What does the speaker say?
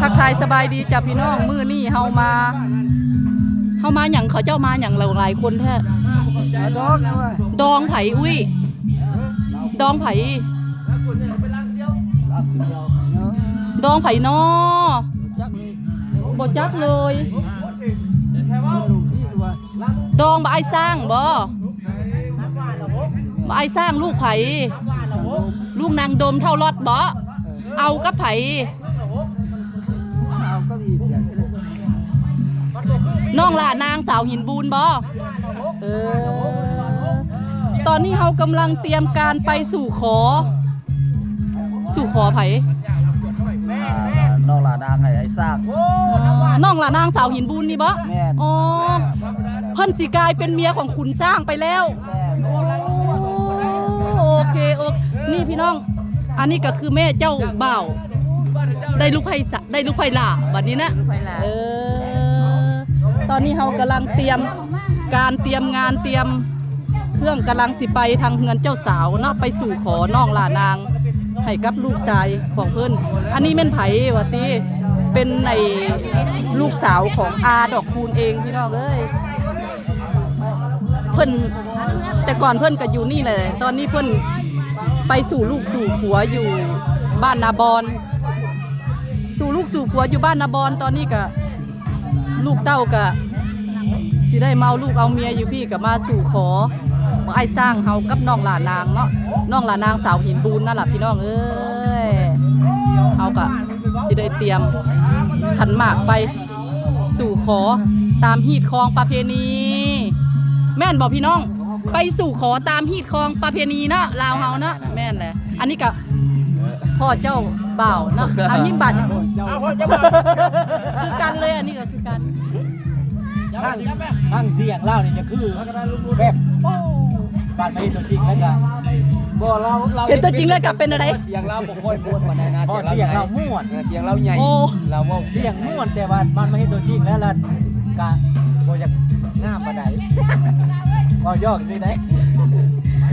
ທັກທາຍສະບາຍດີຈ້າພີ່ນ້ອງ ມື້ນີ້ເຮົາມາ ເຮົາມາຫຍັງ ເຂົາເຈົ້າມາຫຍັງຫຼາຍຄົນແທ້? ດອງ ດອງໃຜ? ອຸ້ຍ ດອງໃຜ? ດອງໃຜນໍ? ບໍ່ຈັກເລີຍ. ດອງບັກອ້າຍຊ້າງບໍ? ບັກອ້າຍຊ້າງລູກໃຜ? ລູກນາງດົມເຖົ້າລັອດບໍ? ເອົາກັບໃຜ? ນ້ອງຫຼ້ານາງສາວຫີນບູນບໍ? ເອີ ຕອນນີ້ເຮົາກຳລັງຕຽມການໄປສູ່ຂໍ ສູ່ຂໍໃຜ? ອ່າ ນ້ອງຫຼ້ານາງໃຫ້ອ້າຍຊ້າງ. ນ້ອງຫຼ້ານາງສາວຫີນບູນນີ້ບໍ? ແມ່ນ. ອໍ ເພິ່ນຊິກາຍເປັນເມຍຂອງຂຸນຊ້າງໄປແລ້ວ. ແມ່ນ. ໂອເຄ ໂອເຄ ນີ້ພີ່ນ້ອງ ອັນນີ້ກໍຄືແມ່ເຈົ້າບ່າວ ໄດ້ລູກໃຫ້ ໄດ້ລູກໃຫ້ຫຼ້າບັດນີ້ນະ. ລູກໃຫ້ຫຼ້າ. ເອີ ຕອນນີ້ເຮົາກຳລັງຕຽມການ ຕຽມງານ ຕຽມເຄື່ອງ ກຳລັງຊິໄປທາງເຮືອນເຈົ້າສາວເນາະ ໄປສູ່ຂໍນ້ອງຫຼ້ານາງໃຫ້ກັບລູກຊາຍຂອງເພິ່ນ. ອັນນີ້ແມ່ນໃຜຫວາຕິ? ເປັນໄອ້ລູກສາວຂອງອາດອກຄູນເອງ ພີ່ນ້ອງເອີຍ. ເພິ່ນ ແຕ່ກ່ອນເພິ່ນກໍຢູ່ນີ້ແຫຼະ ຕອນນີ້ເພິ່ນໄປສູ່ລູກສູ່ຜົວຢູ່ບ້ານນາບອນ ສູ່ລູກສູ່ຜົວຢູ່ບ້ານນາບອນ. ຕອນນີ້ກໍລູກເຕົ້າກໍຊິໄດ້ມາເອົາລູກເອົາເມຍຢູ່ພີ້ ກໍມາສູ່ຂໍບັກອ້າຍຊ້າງເຮົາກັບນ້ອງຫຼ້ານາງເນາະ ນ້ອງຫຼ້ານາງສາວຫີນບູນນັ້ນລະ ພີ່ນ້ອງເອີຍ. ເຮົາກໍຊິໄດ້ຕຽມຂັນໝາກໄປ ສູ່ຂໍຕາມຮີດຄອງປະເພນີ ແມ່ນບໍ່ພີ່ນ້ອງ? ໄປສູ່ຂໍຕາມຮີດຄອງປະເພນີເນາະ ລາວເຮົາເນາະ. ແມ່ນແຫຼະ ອັນນີ້ກະພໍ່ເຈົ້າບ່າວເນາະ. ເອົາຍິ້ມບາດ ເອົາພໍ່ເຈົ້າບ່າວ ຄືກັນເລີຍ ອັນນີ້ກະຄືກັນ. ຟັງ ຟັງສຽງລາວນີ້ຈະຄືແບບ ໂອ້ ບາດມາເຫັນຕົວຈິງແລ້ວກະ ບໍ່ ລາວ ລາວ ເຫັນຕົວຈິງແລ້ວກະເປັນແນວໃດ? ສຽງລາວບໍ່ຄ່ອຍມ່ວນປານໃດນະ. ບໍ່ ສຽງລາວ ສຽງລາວມ່ວນ ແຕ່ວ່າ ເອີ ສຽງລາວໃຫຍ່ ລາວເວົ້າ ສຽງມ່ວນ ແຕ່ວ່າບາດມາເຫັນຕົວຈິງແລ້ວ ລະກະບໍ່ຢາກງາມປານໃດ ເວົ້າຢອກຊື່ໃດ.